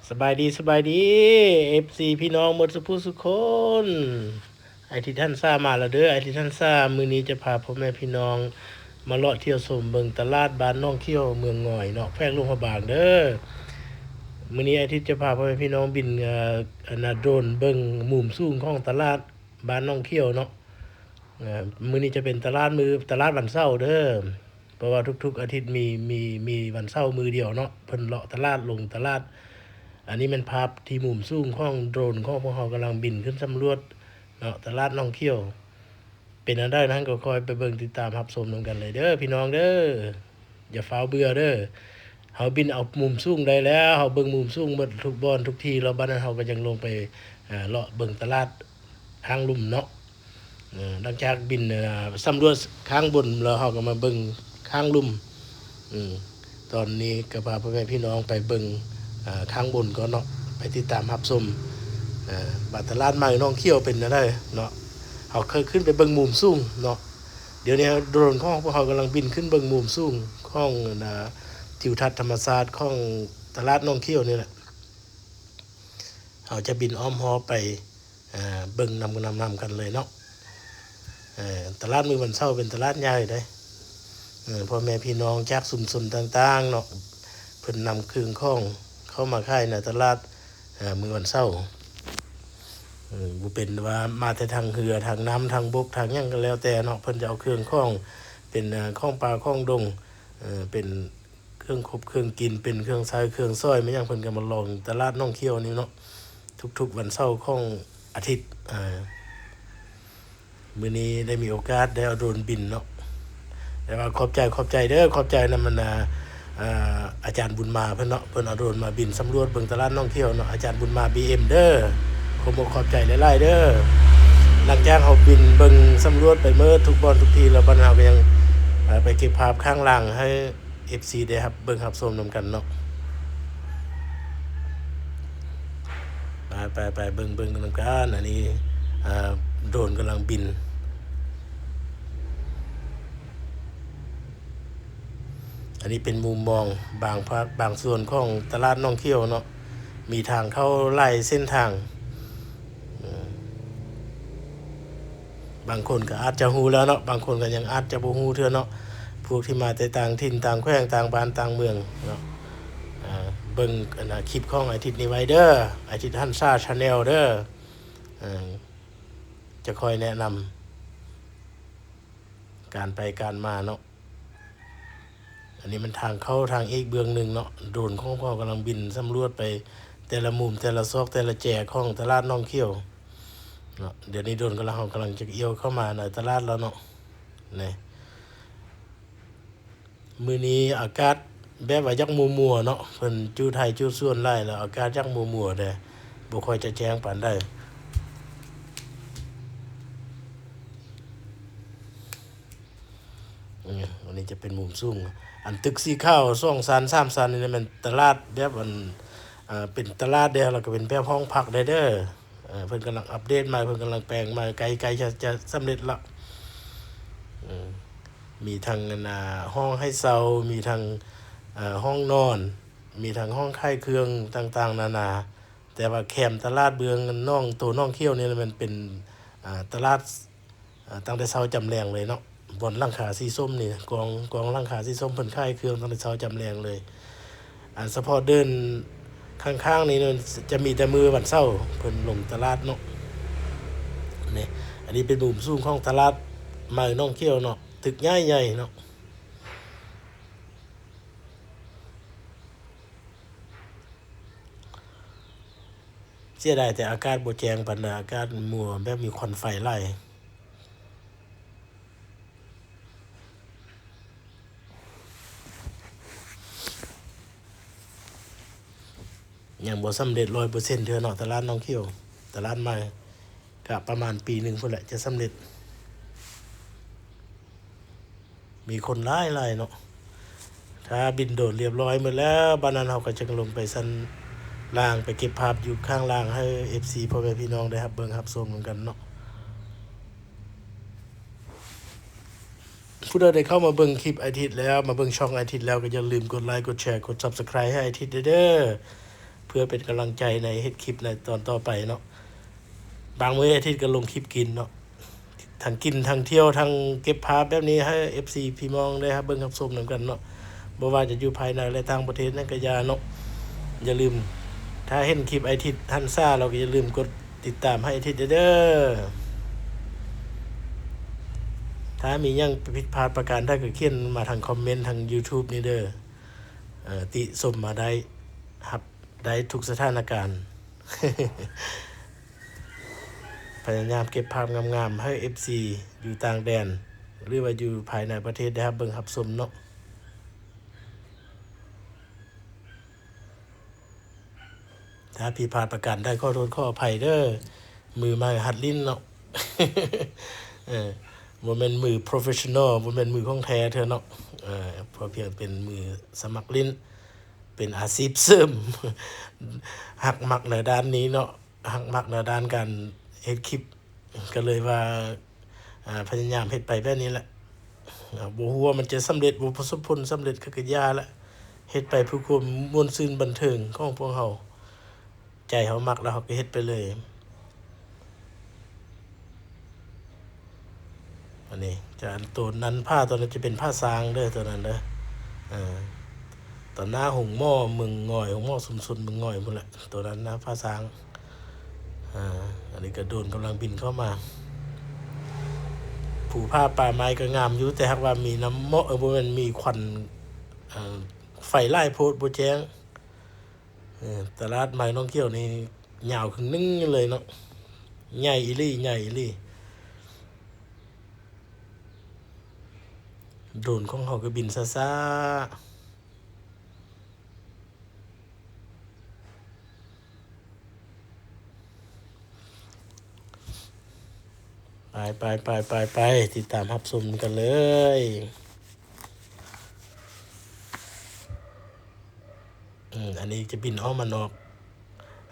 ສະບາຍດີ ສະບາຍດີ ເອັຟຊີ ພີ່ນ້ອງໝົດສຸຜູ້ສຸຄົນ. ອ້າຍທິດຫັນສາມາແລ້ວເດີ ອ້າຍທິດຫັນສາ ມື້ນີ້ຈະພາພໍ່ແມ່ພີ່ນ້ອງມາເລາະທ່ຽວຊົມເບິ່ງຕະຫຼາດບ້ານໜອງຂຽວ ເມືອງງອຍເນາະ ແຂວງຫຼວງພະບາງເດີ. ມື້ນີ້ອ້າຍທິດຈະພາພໍ່ແມ່ພີ່ນ້ອງບິນ ເອີ ອັນນ່າ ໂດຣນເບິ່ງມຸມສູງຂອງຕະຫຼາດບ້ານໜອງຂຽວເນາະ. ເອີ ມື້ນີ້ຈະເປັນຕະຫຼາດມື້ ຕະຫຼາດວັນເສົາເດີ ເພາະວ່າທຸກໆອາທິດມີ ມີ ມີວັນເສົາມື້ດຽວເນາະ ເພິ່ນເລາະຕະຫຼາດ ລົງຕະຫຼາດ. ອັນນີ້ແມ່ນພາບທີ່ມຸມສູງຂອງໂດຣນຂອງພວກເຮົາກຳລັງບິນຂຶ້ນສຳຫຼວດເນາະ ຕະຫຼາດໜອງຂຽວ. ເປັນອັນໃດນັ້ນກໍຄອຍໄປເບິ່ງຕິດຕາມຮັບຊົມນຳກັນເລີຍເດີພີ່ນ້ອງເດີ. ຢ່າຟ້າວເບື່ອເດີ ເຮົາບິນເອົາມຸມສູງໄດ້ແລ້ວ ເຮົາເບິ່ງມຸມສູງໝົດທຸກບ່ອນທຸກທີ່ແລ້ວ ບາດນັ້ນເຮົາກໍຍັງລົງໄປ ເອີ ເລາະເບິ່ງຕະຫຼາດທາງລຸ່ມເນາະ. ເອີ ຫຼັງຈາກບິນ ເອີ ສຳຫຼວດຂ້າງບົນແລ້ວ ເຮົາກໍມາເບິ່ງຂ້າງລຸ່ມ. ອືມ ຕອນນີ້ກໍພາພໍ່ແມ່ພີ່ນ້ອງໄປເບິ່ງ ເອີ ຂ້າງບົນກ່ອນເນາະ ໄປຕິດຕາມຮັບຊົມ ເອີ ວ່າຕະຫຼາດໃໝ່ໜອງຂຽວເປັນແນວໃດເນາະ. ເຮົາເຄີຍຂຶ້ນໄປເບິ່ງມຸມສູງເນາະ ດຽວນີ້ໂດຣນຂອງພວກເຮົາກຳລັງບິນຂຶ້ນເບິ່ງມຸມສູງຂອງ ອັນນ່າ ທິວທັດທຳມະຊາດຂອງຕະຫຼາດໜອງຂຽວນີ້ແຫຼະ. ເຮົາຈະບິນອ້ອມຮອບໄປ ເອີ ເບິ່ງນຳ ນຳ ນຳກັນເລີຍເນາະ. ເອີ ຕະຫຼາດມື້ວັນເສົາເປັນຕະຫຼາດໃຫຍ່ເດ້ ເອີ ພໍ່ແມ່ພີ່ນ້ອງຈາກຊຸມຊົນຕ່າງໆເນາະ ເພິ່ນນຳເຄື່ອງຂອງເຂົ້າມາຂາຍໃນຕະຫຼາດ ເອີ ມື້ວັນເສົາ. ເອີ ບໍ່ເປັນວ່າມາແຕ່ທາງເຮືອ ທາງນ້ຳ ທາງບົກ ທາງຫຍັງກໍແລ້ວແຕ່ເນາະ ເພິ່ນຈະເອົາເຄື່ອງຂອງ ເປັນ ເອີ ຂອງປ່າຂອງດົງ ເອີ ເປັນ ເຄື່ອງຄົບເຄື່ອງກິນ ເປັນເຄື່ອງໃຊ້ເຄື່ອງສອຍ ແມ່ນຫຍັງ ເພິ່ນກໍມາລອງຕະຫຼາດໜອງຂຽວນີ້ເນາະ ທຸກໆວັນເສົາຂອງອາທິດ. ເອີ ມື້ນີ້ໄດ້ມີໂອກາດໄດ້ເອົາໂດຣນບິນເນາະ ແຕ່ວ່າຂອບໃຈ ຂອບໃຈເດີ ຂອບໃຈນຳ ອັນນ່າ ອາ ອາຈານບຸນມາເພິ່ນເນາະ ເພິ່ນເອົາໂດຣນມາບິນສຳຫຼວດເບິ່ງຕະຫຼາດໜອງຂຽວເນາະ ອາຈານບຸນມາ ບີເອັມ ເດີ. ຂໍບອກຂອບໃຈຫຼາຍໆເດີ. ຫຼັງຈາກເຮົາບິນເບິ່ງສຳຫຼວດໄປເໝິດທຸກບ່ອນທຸກທີ່ແລ້ວ ບາດເຮົາກໍຍັງ ເອີ ໄປເກັບພາບຂ້າງຫຼັງໃຫ້ ເອັຟຊີ ໄດ້ຮັບເບິ່ງຮັບຊົມນຳກັນເນາະ. ໄປ ໄປ ໄປເບິ່ງ ເບິ່ງນຳກັນ. ອັນນີ້ ເອີ ໂດຣນກຳລັງບິນ. ອັນນີ້ເປັນມຸມມອງບາງພາກບາງສ່ວນຂອງຕະຫຼາດໜອງຂຽວເນາະ ມີທາງເຂົ້າຫຼາຍເສັ້ນທາງ. ເອີ ບາງຄົນກໍອາດຈະຮູ້ແລ້ວເນາະ ບາງຄົນກໍຍັງອາດຈະບໍ່ຮູ້ເທື່ອເນາະ ພວກທີ່ມາແຕ່ຕ່າງຖິ່ນຕ່າງແຂວງຕ່າງບ້ານຕ່າງເມືອງເນາະ. ເອີ ເບິ່ງ ອັນນ່າ ຄລິບຂອງອາທິດນີ້ໄວ້ເດີ ອາທິດຫັນສາ Channel ເດີ. ເອີ ຈະຄອຍແນະນຳການໄປການມາເນາະ. ອັນນີ້ມັນທາງເຂົ້າທາງອີກເບື້ອງໜຶ່ງເນາະ ໂດຣນຂອງພວກເຮົາກຳລັງບິນສຳຫຼວດໄປແຕ່ລະມຸມ ແຕ່ລະຊອກ ແຕ່ລະແຈຂອງຕະຫຼາດໜອງຂຽວເນາະ. ດຽວນີ້ໂດຣນກຳລັງ ເຮົາກຳລັງຈະອຽວເຂົ້າມາໃນຕະຫຼາດແລ້ວເນາະ ນີ້. ມື້ນີ້ອາກາດແບບວ່າຢາກມົວໆເນາະ ເພິ່ນຈູດໄຮ່ຈູດສວນຫຼາຍແລ້ວ ອາກາດຢາກມົວໆແດ່ ບໍ່ຄ່ອຍຈະແຈ້ງປານໃດ. ເອີ ອັນນີ້ຈະເປັນມຸມສູງ ອັນຕຶກສີຂາວສອງຊັ້ນສາມຊັ້ນນີ້ແມ່ນຕະຫຼາດແບບ ອັນ ເອີ ເປັນຕະຫຼາດແດ່ ແລ້ວກໍເປັນແບບຫ້ອງພັກໄດ້ເດີ. ເອີ ເພິ່ນກຳລັງອັບເດດໃໝ່ ເພິ່ນກຳລັງແປງໃໝ່ ໃກ້ ໃກ້ຈະ ຈະສຳເລັດລະ. ເອີ ມີທັງ ອັນນ່າ ຫ້ອງໃຫ້ເຊົ່າ ມີທັງ ເອີ ຫ້ອງນອນ ມີທັງຫ້ອງຂາຍເຄື່ອງຕ່າງໆນານາ. ແຕ່ວ່າແຄມຕະຫຼາດເບື້ອງໜອງ ໂຕໜອງຂຽວນີ້ແມ່ນເປັນ ອາ ຕະຫຼາດ ອາ ຕັ້ງແຕ່ເຊົ້າຈຳແລງເລີຍເນາະ. ບ່ອນຫຼັງຄາສີສົ້ມນີ້ ກອງ ກອງຫຼັງຄາສີສົ້ມ ເພິ່ນຂາຍເຄື່ອງຕັ້ງແຕ່ເຊົ້າຈຳແລງເລີຍ. ອັນສະເພາະເດີ່ນຂ້າງໆນີ້ ຈະມີແຕ່ມື້ວັນເສົາເພິ່ນລົງຕະຫຼາດເນາະ. ນີ້ ອັນນີ້ເປັນມຸມສູງຂອງຕະຫຼາດໃໝ່ໜອງຂຽວເນາະ ຕຶກໃຫຍ່ໆເນາະ. ເສຍດາຍແຕ່ອາກາດບໍ່ແຈ້ງປານໃດ ອາກາດມົວແບບມີຄວັນໄຟຫຼາຍ. ຍັງບໍ່ສຳເລັດຮ້ອຍເປີເຊັນເທື່ອເນາະ ຕະຫຼາດໜອງຂຽວ ຕະຫຼາດໃໝ່ ກະປະມານປີໜຶ່ງພຸ້ນແຫຼະຈະສຳເລັດ. ມີຄົນຫຼາຍໆເນາະ. ຖ້າບິນໂດຣນລຽບຮ້ອຍໝົດແລ້ວ ບາດນັ້ນເຮົາກໍຈະລົງໄປຊັ້ນລ່າງ ໄປເກັບພາບຢູ່ຂ້າງລ່າງໃຫ້ເອັຟຊີ ພໍ່ແມ່ພີ່ນ້ອງໄດ້ຮັບເບິ່ງຮັບຊົມນຳກັນເນາະ. ຜູ້ໃດໄດ້ເຂົ້າມາເບິ່ງຄລິບອ້າຍທິດແລ້ວ ມາເບິ່ງຊ່ອງອ້າຍທິດແລ້ວ ກໍຢ່າລືມກົດໄລ ກົດແຊ ກົດ Subscribe ໃຫ້ອ້າຍທິດເດີ. ເພື່ອເປັນກຳລັງໃຈໃນເຮັດຄລິບໃນຕອນຕໍ່ໄປເນາະ. ບາງມື້ອາທິດກໍລົງຄລິບກິນເນາະ ທັງກິນ ທັງທ່ຽວ ທັງເກັບພາບແບບນີ້ໃຫ້ເອັຟຊີພີ່ນ້ອງໄດ້ຮັບເບິ່ງຮັບຊົມນຳກັນເນາະ. ບໍ່ວ່າຈະຢູ່ພາຍໃນ ແລະ ຕ່າງປະເທດນັ້ນກໍຢ່າເນາະ. ຢ່າລືມ ຖ້າເຫັນຄລິບອ້າຍທິດຫັນສາແລ້ວ ກໍຢ່າລືມກົດຕິດຕາມໃຫ້ອ້າຍທິດເດີ. ຖ້າມີຫຍັງຜິດພາດປະການໃດ ກໍຂຽນມາທາງຄອມເມັນທາງຢູທູບນີ້ເດີ. ເອີ ຕິຊົມມາໄດ້ ຮັບໄດ້ທຸກສະຖານະການ. ພະຍາຍາມເກັບພາບງາມໆໃຫ້ເອັຟຊີຢູ່ຕ່າງແດນ ຫຼືວ່າຢູ່ພາຍໃນປະເທດໄດ້ຮັບເບິ່ງຮັບຊົມເນາະ. ຖ້າຜິດພາດປະການໃດ ຂໍໂທດຂໍອະໄພເດີ. ມືໃໝ່ຫັດຫຼິ້ນເນາະ. ເອີ ບໍ່ແມ່ນມືໂປຣເຟສຊັນນໍ ບໍ່ແມ່ນມືຂອງແທ້ເທື່ອເນາະ. ເອີ ພໍພຽງເປັນມືສະໝັກຫຼິ້ນ ເປັນອາຊີບເສີມ. ຮັກມັກໃນດ້ານນີ້ເນາະ ຮັກມັກໃນດ້ານການເຮັດຄລິບ ກໍເລີຍວ່າ ອາ ພະຍາຍາມເຮັດໄປແບບນີ້ແຫຼະ. ອາ ບໍ່ຮູ້ວ່າມັນຈະສຳເລັດ ບໍ່ປະສົບຜົນສຳເລັດກໍ ກໍຢ່າລະ ເຮັດໄປເພື່ອຄວາມມ່ວນຊື່ນບັນເທີງຂອງພວກເຮົາ. ໃຈເຮົາມັກແລ້ວເຮົາກໍເຮັດໄປເລີຍ. ອັນນີ້ຈະ ໂຕນັ້ນ ຜາໂຕນັ້ນຈະເປັນຜາຊ້າງເດີ ໂຕນັ້ນເດີ. ເອີ ຕໍ່ໜ້າໂຮງໝໍເມືອງງອຍ ໂຮງໝໍຊຸມຊົນເມືອງງອຍພຸ້ນແຫຼະ ໂຕນັ້ນນະ ຜາຊ້າງ. ອາ ອັນນີ້ກໍໂດຣນກຳລັງບິນເຂົ້າມາ. ພູຜາປ່າໄມ້ກໍງາມຢູ່ ແຕ່ຫາກວ່າມີນ້ຳເໝາະ ເອີ ບໍ່ແມ່ນ ມີຄວັນ ເອີ ໄຟຫຼາຍໂພດ ບໍ່ແຈ້ງ. ເອີ ຕະຫຼາດໃໝ່ໜອງຂຽວນີ້ຍາວຄຶ່ງໜຶ່ງເລີຍເນາະ. ໃຫຍ່ອີ່ຫຼີ ໃຫຍ່ອີ່ຫຼີ. ໂດຣນຂອງເຮົາກໍບິນຊ້າໆ. ໄປໆໆໆ ຕິດຕາມຮັບຊົມກັນເລີຍ. ອືມ ອັນນີ້ຈະບິນອ້ອມມານອກ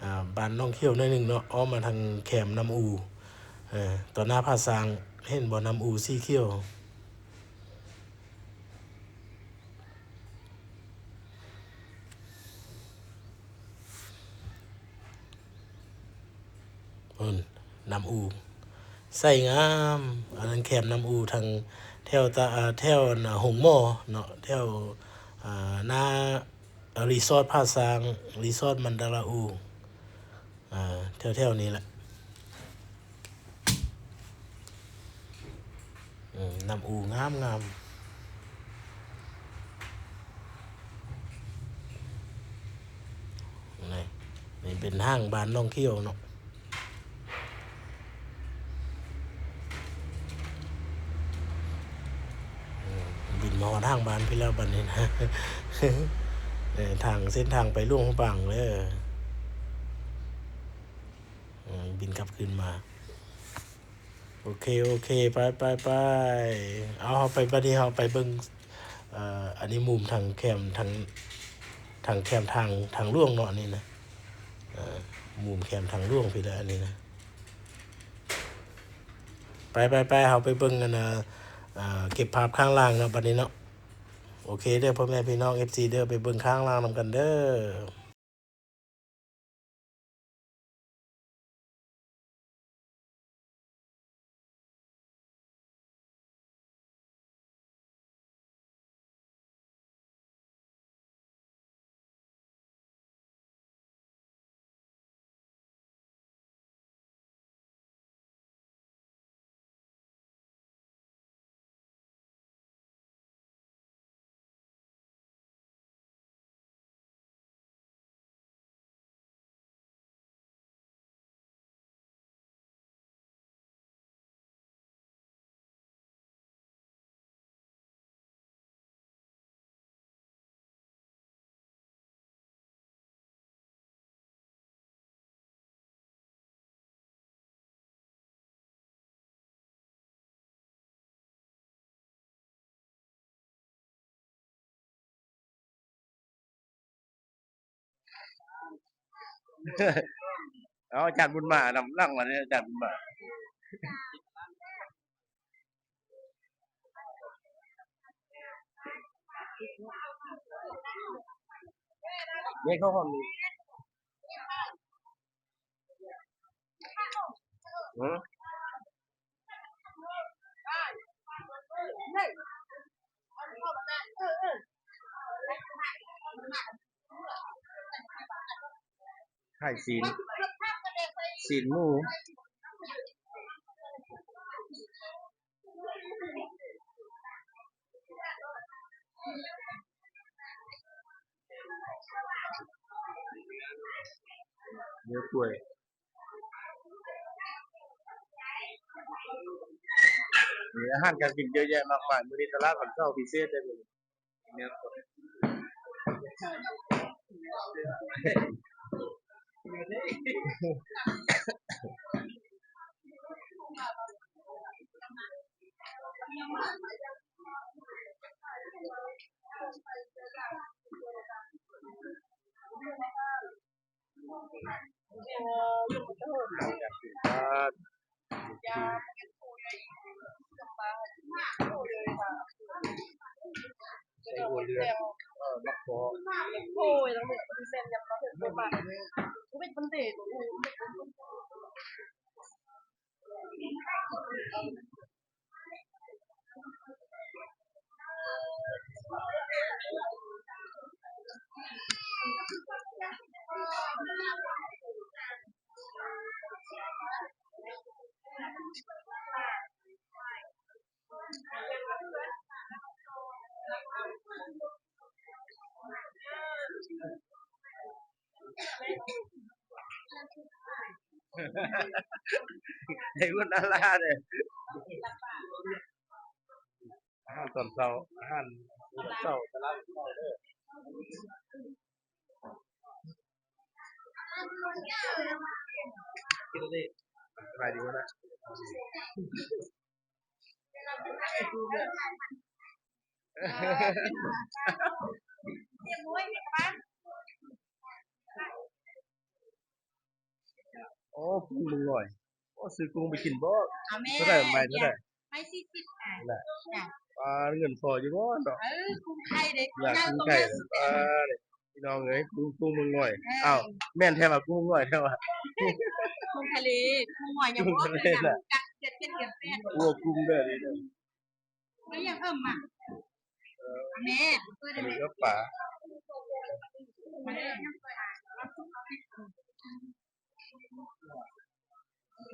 ອາ ບ້ານໜອງຂຽວໜ້ອຍໜຶ່ງເນາະ ອ້ອມມາທາງແຄມນ້ຳອູ. ເອີ ຕໍ່ໜ້າຜາຊ້າງ ເຫັນບໍ່ ນ້ຳອູສີຂຽວ. ພຸ້ນ ນ້ຳອູ ໃສງາມ. ອັນນັ້ນແຄມນ້ຳອູ ທາງແຖວຕະ ອາ ແຖວ ອັນ ໂຮງໝໍເນາະ ແຖວ ອາ ໜ້າ ຣີສອດຜາຊ້າງ ຣີສອດມັນດາລາອູ ອາ ແຖວໆນີ້ແຫຼະ. ອືມ ນ້ຳອູງາມໆ. ນີ້ ນີ້ເປັນຫ້າງບ້ານໜອງຂຽວເນາະ. ອືມ ບິນມາຮອດຫ້າງບ້ານພີ້ແລ້ວບັດນີ້ນະ. ເອີ ທາງ ເສັ້ນທາງໄປຫຼວງພະບາງເດີ. ອືມ ບິນກັບຄືນມາ. ໂອເຄ ໂອເຄ ໄປ ໄປ ໄປ. ເອົາ ເຮົາໄປ ບັດນີ້ເຮົາໄປເບິ່ງ ເອີ ອັນນີ້ມຸມທາງແຄມ ທາງ ທາງແຄມທາງ ທາງຫຼວງເນາະ ອັນນີ້ນະ. ເອີ ມຸມແຄມທາງຫຼວງພີ້ແຫຼະ ອັນນີ້ນະ. ໄປ ໄປ ໄປ ເຮົາໄປເບິ່ງ ອັນ ເອີ ເກັບພາບຂ້າງລ່າງເນາະ ບັດນີ້ເນາະ. ໂອເຄເດີ ພໍ່ແມ່ພີ່ນ້ອງ ເອັຟຊີ ເດີ ໄປເບິ່ງຂ້າງລ່າງນຳກັນເດີ. ເອົາ ອາຈານບຸນມານຳຫຼັງມາເດ້ ອາຈານບຸນມາ. ເດ້ ເຂົ້າຫ້ອງນີ້. ຫື? ຄ້າຍຊີ້ນ ຊີ້ນໝູ. ເນື້ອກ້ວຍ ມີອາຫານການກິນເຍອະແຍະມາກມາຍ. ມື້ນີ້ຕະຫຼາດວັນເສົາພິເສດເດ້ມື້ນີ້. ໃສ່ຫົວເຫຼືອງ ເອີ ໝາກເພາະ ໃຫ້ຄົນອາລາເດ້. ອາຫານຕອນເຊົ້າ ອາຫານຕອນເຊົ້າ ຕະຫຼາດເຊົ້າເດີ. ສະບາຍດີບໍ່ນະ? ໂອ້ ກຸ້ງເມືອງງອຍ. ໂອ້ ຊື້ກຸ້ງໄປກິນບໍ່? ເອົາແມ່ ເທົ່າໃດ? ໄມ້ເທົ່າໃດ? ໄມ້ສີ່ສິບ ອ່າ ນັ້ນແຫຼະ ຈ້ະ ອ່າ ເງິນພໍຢູ່ບໍ່ເນາະ? ເອີ ກຸ້ງໄທເດ້ ກຸ້ງໃຫຍ່ ກຸ້ງໃຫຍ່ ອ່າ ນີ້ ພີ່ນ້ອງເອີຍ ກຸ້ງ ກຸ້ງເມືອງງອຍ. ເອີ ອ້າວ ແມ່ນແທ້ວ່າ ກຸ້ງເມືອງງອຍແທ້ວ່າ ກຸ້ງທະເລ ກຸ້ງງອຍ ຍັງບໍ່ເຄີຍນຳກັນ ເຈັດເຈັດເດືອນແປດ ໂອ້ ກຸ້ງເດີ ນີ້ເດີ. ອັນນີ້ຫຍັງເອີ້ມມາ? ເອີ ແມ່ ອັນນີ້ກໍປາ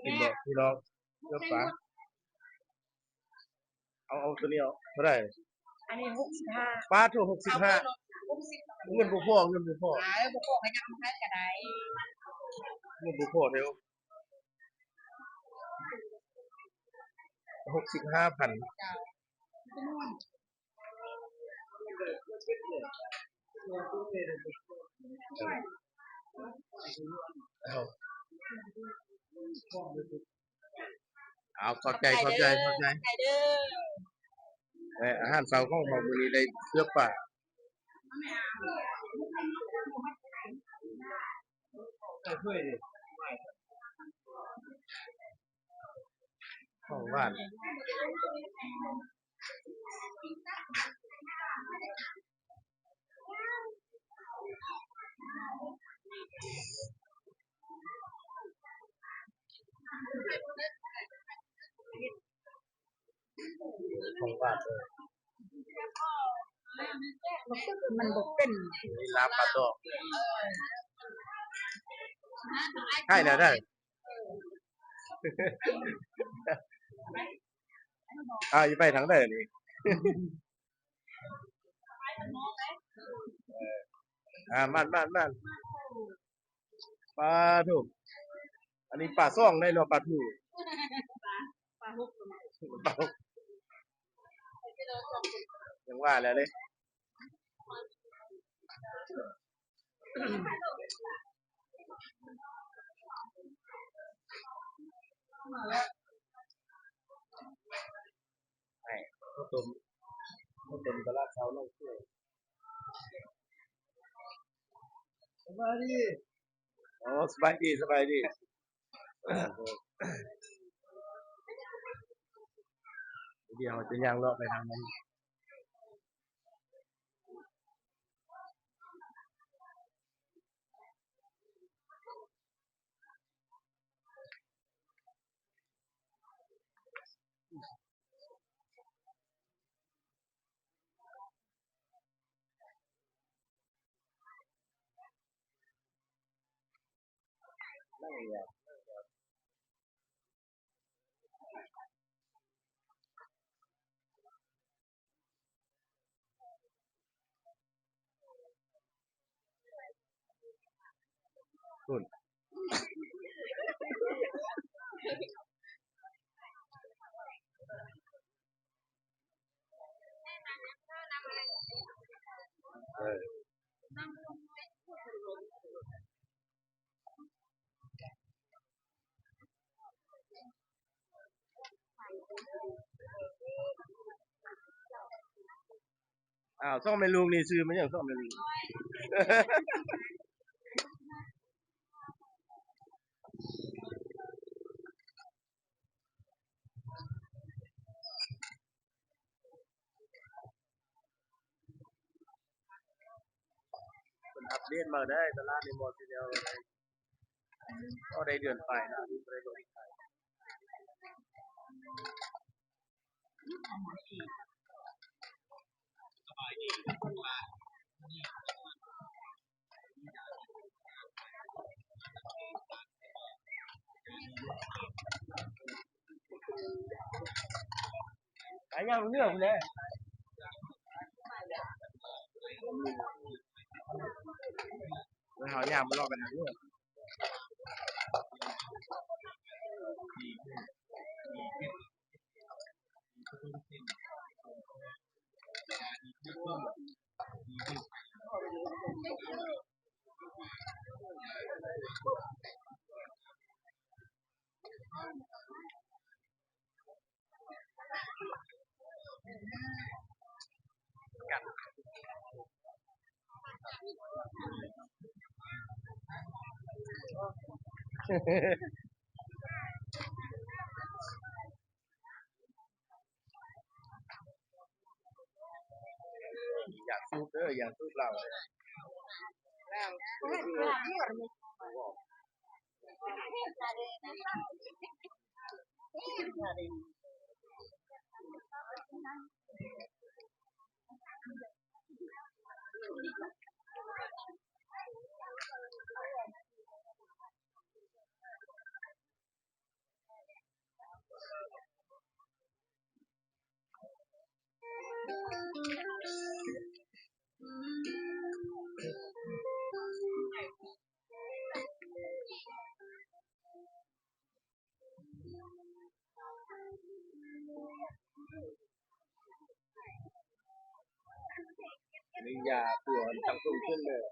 ກິນບໍ່ພີ່ນ້ອງ? ກໍປາ ເອົາ ເອົາໂຕນີ້ເອົາ ເທົ່າໃດ? ອັນນີ້ຫົກສິບຫ້າ ປາໂທ້ ຫົກສິບຫ້າ ຫົກສິບ ເງິນບໍ່ພໍ ເງິນບໍ່ພໍ ເອີ ບໍ່ພໍກໍຍັງໃຫ້ກໍໄດ້ ເງິນບໍ່ພໍແທ້. ຫົກສິບຫ້າພັນ ເຈົ້າ ເອົາ ເອົາ ຂອບໃຈ ຂອບໃຈ ຂອບໃຈ ຂອບໃຈເດີ. ແມ່ ອາຫານເຊົ້າຂອງເຮົາມື້ນີ້ໄດ້ເສືອປາ ຂອງຫວານ ຂອງຫວານເດີ ມັນບໍ່ເປັນ ມີລາບປາຕອງ ໃກ້ແລ້ວເດີ. ອ້າວ ຊິໄປທາງໃດນີ້? ເອີ ອ່າ ມານ ມານ ມານ. ປາໂທ້ ອັນນີ້ປາສອງໄດ້ເນາະ ປາທູ ປາຫົກ ປາຫົກ ຍັງວ່າແລ້ວເດ້. ໃຫ້ ເຂົ້າຕົ້ມ ເຂົ້າຕົ້ມຕະຫຼາດເຊົ້າໜອງເຂືອ. ສະບາຍດີ. ໂອ້ ສະບາຍດີ ສະບາຍດີ. ດຽວເຮົາຈະຍ່າງເລາະໄປທາງນັ້ນ. ເ ພຸ້ນ ເອີ. ອ້າວ ຊ່ອງແມ່ລຸງນີ້ຊື່ມັນຫຍັງ ຊ່ອງແມ່ລຸງ? ເພິ່ນອັບເດດມາໄດ້ ຕະຫຼາດນີ້ບໍ່ຊິແນວໃດ ກໍໄດ້ເດືອນປາຍນະ ບໍ່ໄດ້ລົງ. ໄປຍ່າງເໜືອພຸ້ນແຫຼະ ເຮົາຍ່າງມາເລາະໄປທາງເໜືອ. ຢ່າສູບເດີ ຢ່າສູບເຫຼົ້າ. ນີ້ຢາຕົວທັງສູງຂຶ້ນເລີຍ.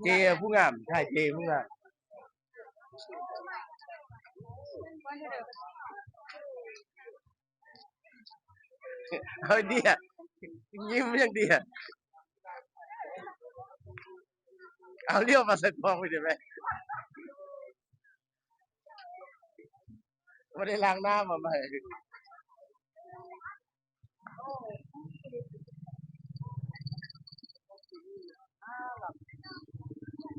ເຈຜູ້ງາມ ຖ່າຍເຈຜູ້ງາມ. ເຮີ້ຍ ເດຍ ຍິ້ມຫຍັງເດຍ ເອົາລ້ຽວມາໃສ່ກ້ອງໄວ້ເດແມ່ ບໍ່ໄດ້ລ້າງໜ້າມາໃໝ່.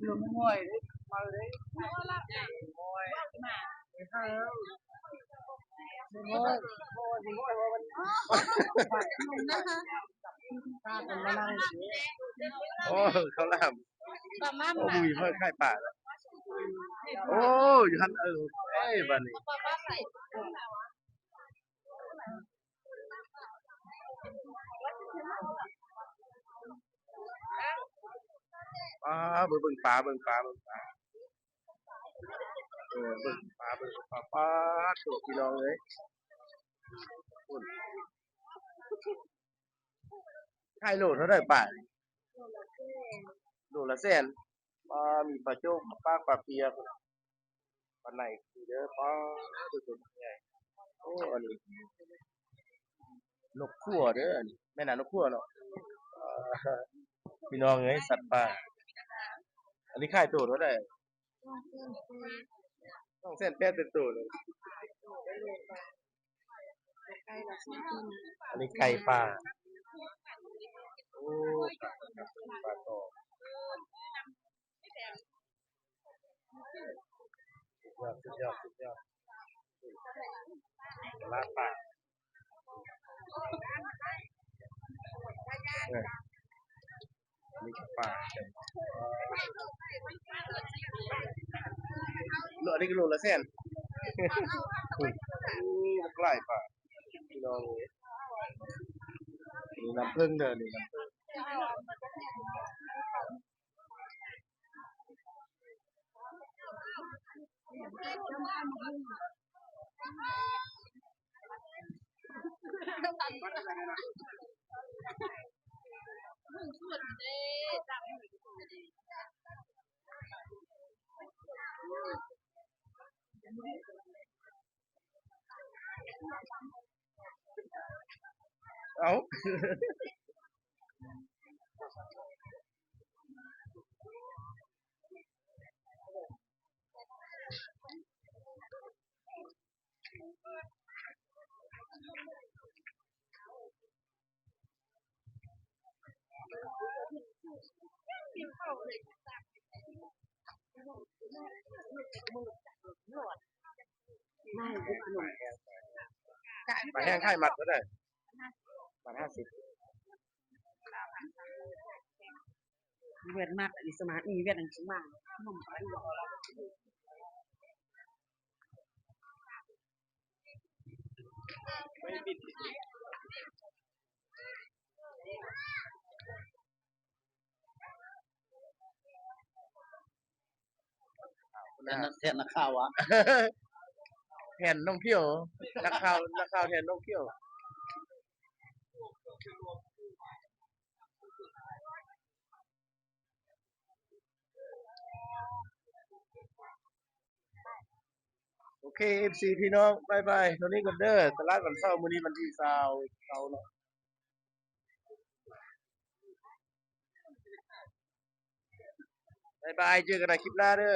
ລົມຫ້ວຍເດ້ ເມົາເດ້ ໂອ້ຍ ໂອ້ຍ ໂອ້ຍ ໂອ້ຍ ພາກັນມານັ່ງຢູ່ນີ້ ໂອ້ ເຂົ້າຫຼາມ ໂອ້ ມີເພິ່ນຂາຍປາແລ້ວ ໂອ້ ຢູ່ຫັ້ນ ເອີ ເອີ ບາດນີ້. ປາ ເບິ່ງ ເບິ່ງປາ ເບິ່ງປາ ເບິ່ງປາ. ເອີ ເບິ່ງປາ ເບິ່ງປາ ປາດໂທ້ ພີ່ນ້ອງເອີຍ ພຸ້ນ ຂາຍໂລເທົ່າໃດປານີ້? ໂລລະແສນ ປາ ມີປາໂຈກ ປາປາກ ປາເປຍ ປາໄນ ເດີ ປາ ໂຕໃຫຍ່ ໂອ້ ອັນນີ້ນົກຂົວເດີ ອັນນີ້ແມ່ນນະ ນົກຂົວເນາະ ເອີ ພີ່ນ້ອງເອີຍ ສັດປ່າ ອັນນີ້ຂາຍໂຕເທົ່າໃດ? ສອງແສນແປດເປັນໂຕເລີຍ ອັນນີ້ໄກ່ປ່າ ໂອ້ ປາຕອງ ສຸດຍອດ ສຸດຍອດ ສຸດຍອດ ຕະຫຼາດປ່າ ເອີ ອັນນີ້ກໍປາ ໂລ ອັນນີ້ກໍໂລລະແສນ ໂອ້ ບັກຫຼາຍປາ ພີ່ນ້ອງເອີຍ ນີ້ນ້ຳເຜິ້ງເດີ ນີ້ນ້ຳເຜິ້ງ ເອົ້າ ປາແຫ້ງຂາຍມັດເທົ່າໃດ? ມັດຫ້າສິບ ເວດນາມ ອີສມາ ອີເວດນາມ ອີສມາ ຂະໜົມ ແມ່ນ ແມ່ນນັກຂ່າວຫວາ? ແທນນ້ອງຂຽວ ນັກຂ່າວ ນັກຂ່າວແທນນ້ອງຂຽວ. ໂອເຄ ເອັຟຊີ ພີ່ນ້ອງ ບາຍບາຍ ເທົ່ານີ້ກ່ອນເດີ ຕະຫຼາດວັນເສົາ ມື້ນີ້ວັນທີຊາວ ເສົາເນາະ. ບາຍບາຍ ເຈີກັນໃນຄລິບໜ້າເດີ.